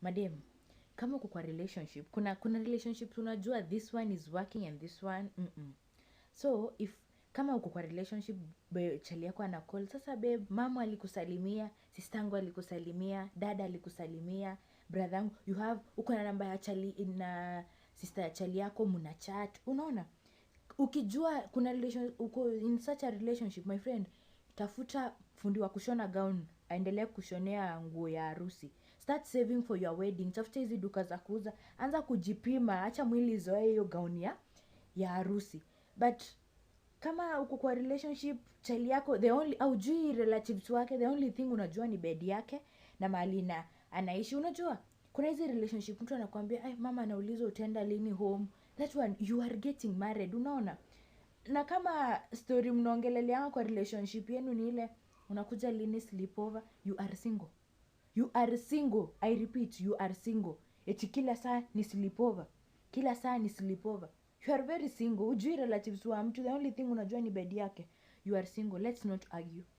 Madem, kama uko kwa relationship, kuna relationship unajua this one is working and this one So if kama uko kwa relationship, chali yako ana call, "Sasa babe, mama alikusalimia, sistangu alikusalimia, dada alikusalimia, brother yangu," you have, uko na namba ya chali na sister ya chali yako, mna chat. Unaona, ukijua kuna relation, uko in such a relationship, my friend, tafuta fundi wa kushona gown aendelee kushonea nguo ya harusi. Start saving for your wedding. Tafuta hizi duka za kuuza, anza kujipima, acha mwili izoee hiyo gown ya harusi. But kama uko kwa relationship, chali yako, the only, aujui relatives wake, the only thing unajua ni bed yake na mahali na anaishi. Unajua kuna hizi relationship mtu anakuambia, "Ay, mama anauliza utaenda lini home." That one, you are getting married. Unaona? Na kama story mnaongeleleanga kwa relationship yenu ni ile, "Unakuja lini sleepover?" you are single. You are single. I repeat, you are single. Eti kila saa ni sleepover, kila saa ni sleepover. You are very single. Ujui relatives wa mtu, the only thing unajua ni bed yake. You are single. Let's not argue.